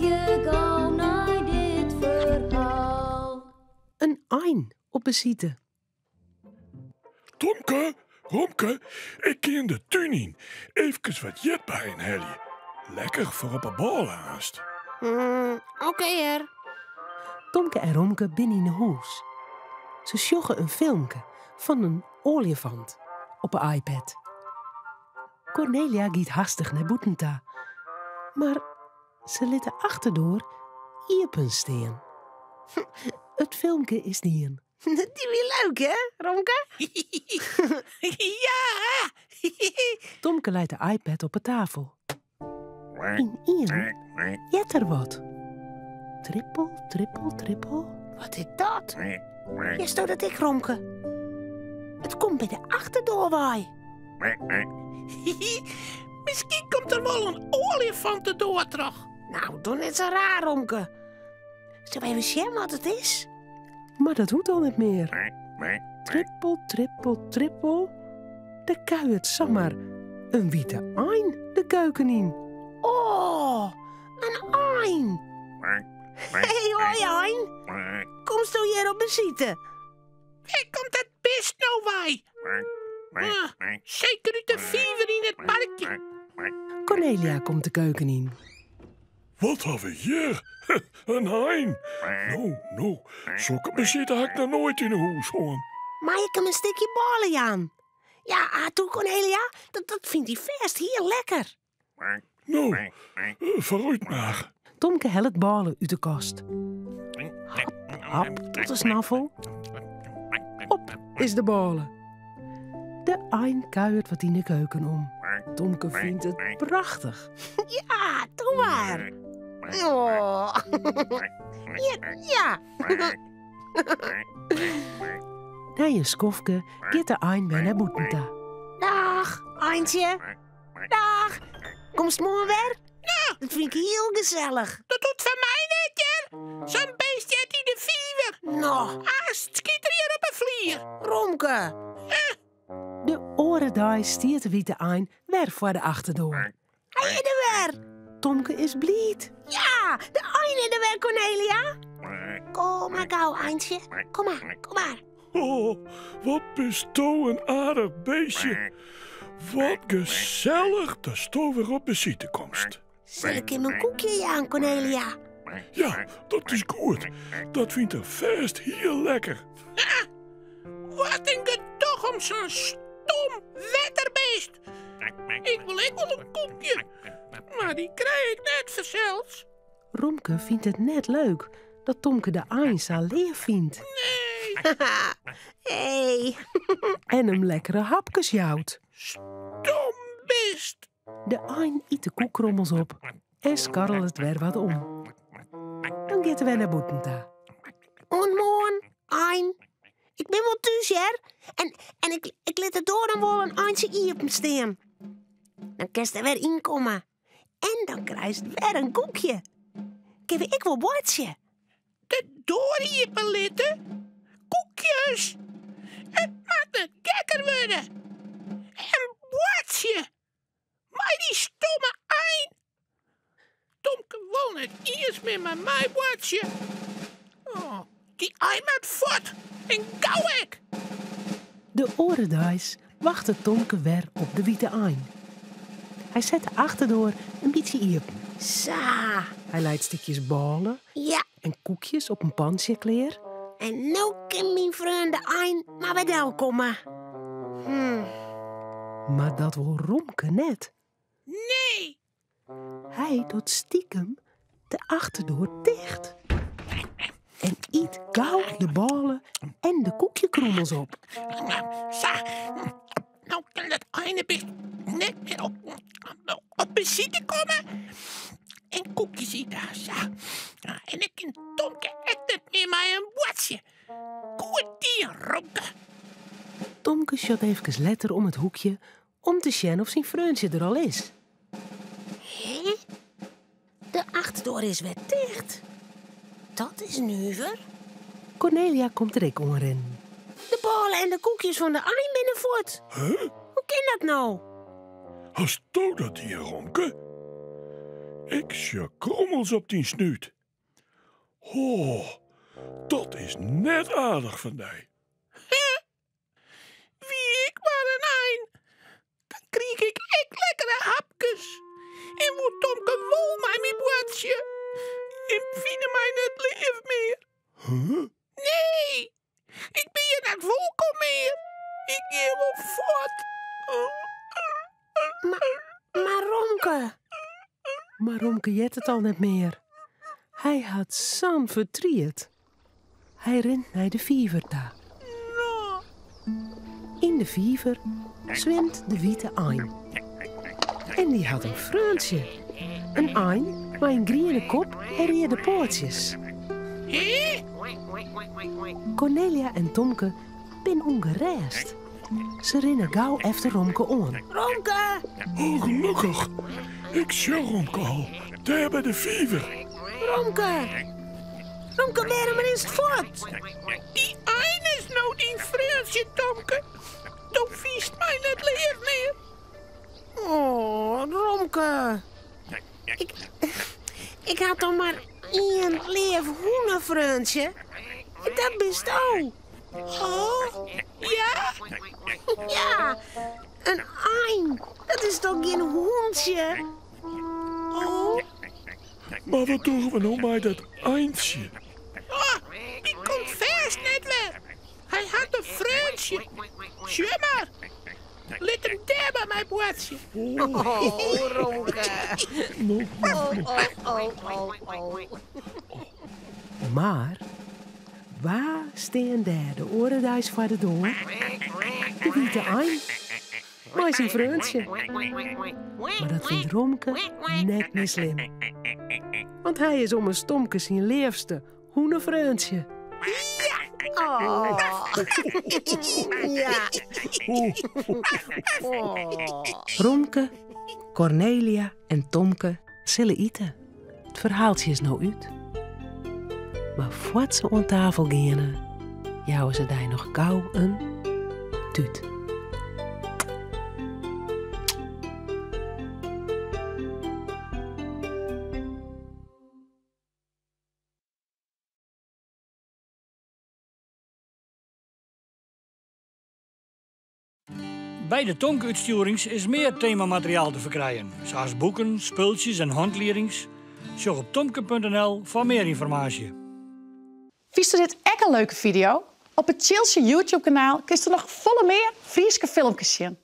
Harkje gau nei dit ferhaal. In ein op besite. Tomke, Romke, ik gean de tún yn. Efkes wat ierdbeien helje. Lekker foar op 'e bôle aanst. Mm, Oké, hear. Tomke en Romke binne yn 'e hûs. Se sjogge in filmke fan in oaljefant op 'e iPad. Kornelia giet hastich nei bûten ta, mar se lit de achterdoar iepen stean. It filmke is dien. Dy wie leuk, hè, Romke? Ja! Tomke leit de iPad op 'e tafel. Ynienen heart er wat. Trippel, trippel, trippel. Wat is dat? Hearsto dat ek, Romke? It komt by de achterdoar wei. Miskien komt der wol in oaljefant de doar troch. Nou, doch net sa raar, Romke. Sille we even sjen wat it is? Mar dat hoecht al net mear. Trippel, trippel, trippel. Der kuiert samar in wite ein de keuken yn. Oh, in ein! Hey, hoi ein! Komsto hjir op besite? Wêr komt dat bist no wei? Ah, seker út de fiver yn it parkje. Kornelia komt de keuken yn. Wat ha we hjir? In ein! No, no, sokke besite ha ik noch noait yn 'e hûs hân. Mei ik him in stikje bôle jaan? Ja, ah, toe Kornelia, dat, dat fynt hy fêst hiel lekker. No, eh, foarút mar. Tomke hellet bôle út de kast. Hap, hap tot de snaffel. Op is de bôle. De ein kuiert wat yn de keuken om. Tomke fynt it prachtich. Ja, doe mar. Oh. Ja, ja. Nei in skoftke giet de ein wer nei bûten ta. Dag, eintsje. Dag. Komst moarn wer? Ja. Dat fyn ik hiel gesellich. Dat docht foar my net, hear. Sa'n beest heart yn de fiver. No. Aanst skyt er hjir op 'e flier. Romke. De oare dei stiet de wite ein wer foar de achterdoar. Hy is der wer. Tomke is bliid. Ja, de ein is der wer, Kornelia. Kom mar gau, eintsje. Kom mar, kom mar. Oh, wat bisto in aardich beestje. Wat gesellich datsto wer op besite komst. Sil ik him in koekje jaan, Kornelia? Ja, dat is goed. Dat fynt er fêst hiel lekker. Ha, wat in gedoch om sa'n stom wetterbeest. Ik wol ek wol in koekje, mar dy krij ik net fansels. Romke fynt it net leuk dat Tomke de ein sa leaf fynt. Nee. Hey. En him lekkere hapkes jout. Stom bist. De ein yt de koekkrommels op en skarrelet wer wat om. Dan giet er wer nei bûten ta. Oant moarn, ein. Ik bin wol thús, hear. En, en ik, ik lit de doar dan wol in eintsje iepen stean. Dan kinst der wer ynkomme. En dan krijst wer in koekje. Kinne we ek wol boartsje? De doar iepen litte? Koekjes! It moat net gekker wurde. En boartsje! Mei dy stomme ein! Tomke wol net iens mear mei my boartsje. Oh, dy ein moat fuort en gau ek! De oare deis wachtet Tomke wer op de wite ein. Hy set de achterdoar in bytsje iepen. Sa. Hy leit stikjes bôle Ja. en koekjes op in pantsje klear. En no kin myn freon de ein mar wer delkomme. Hmm. Mar dat wol Romke net. Nee. Hy docht stikem de achterdoar ticht. En yt gau de bôle en de koekjekrommels op. Sa, no kin dat einebist net mear op, op besite komme en koekjes ite. Sa. En ik kin Tomke ek net mear mei him boartsje. Goed dien, Romke. Tomke sjocht efkes letter om it hoekje om te sjen of syn freontsje der al is. Hè? De achterdoar is wer ticht. Dat is nuver. Kornelia komt der ek oanrinnen. De bôle en de koekjes fan de ein binne fuort. Huh? Hoe kin dat no? Hasto dat dien, Romke? Ik sjoch krommels op dyn snút. Ho, dat is net aardich fan dy. Wie ik mar in ein, dan kriich ik ek lekkere hapkes. En woe Tomke wol mei my boartsje. Jim fine my net leaf mear. Huh? Nee, ik bin hjir net wolkom mear. Ik gean wol fuort. Mar Romke. Mar Romke heart it al net mear. Hy hat sa'n fertriet. Hy rint nei de fiver ta. Yn de fiver swimt de wite ein. En dy hat in freontsje. In ein mei in griene kop en reade poatsjes. Kornelia en Tomke bin ûngerêst. Se rinne gau efter Romke oan. Romke! Oh, gelokkich. Ik sjoch Romke al, dêr by de fiver. Romke! Romke, wêrom rinst fuort? Dy ein is no dyn freontsje, Tomke. Do fynst my net leaf mear. Oh, Romke. Ik, ik ha toch mar ien leaf hûnefreontsje. En dat bisto. Oh, ja? Ja, in ein. Dat is toch gjin hûntsje? Oh. Mar wat dogge we no mei dat eintsje? Oh, dy komt fêst net wer. Hy hat in freontsje. Sjoch mar. Lit him dêr by my boartsje. Oh, Romke. Oh, oh, oh, oh, oh. Mar wa stean dêr de oare deis foar de doar? De wite ein mei syn freontsje. Mar dat fynt Romke net mear slim. Want hy is ommers Tomke syn leafste hûnefreontsje. Oh. Ja. Oh. Romke, Kornelia en Tomke sille ite. It ferhaaltsje is no út. Mar foar't se oan tafel geane, jouwe se dy noch gau in tút. By de Tomke-útstjoerings is mear temamateriaal te ferkrijen, sa as boeken, spultsjes en hantliedings. Sjoch op tomke.nl foar mear ynformaasje. Fynsto dit ek in leuke fideo? Op it Tsjiltsje YouTube-kanaal kinsto noch folle mear Fryske filmkes sjen.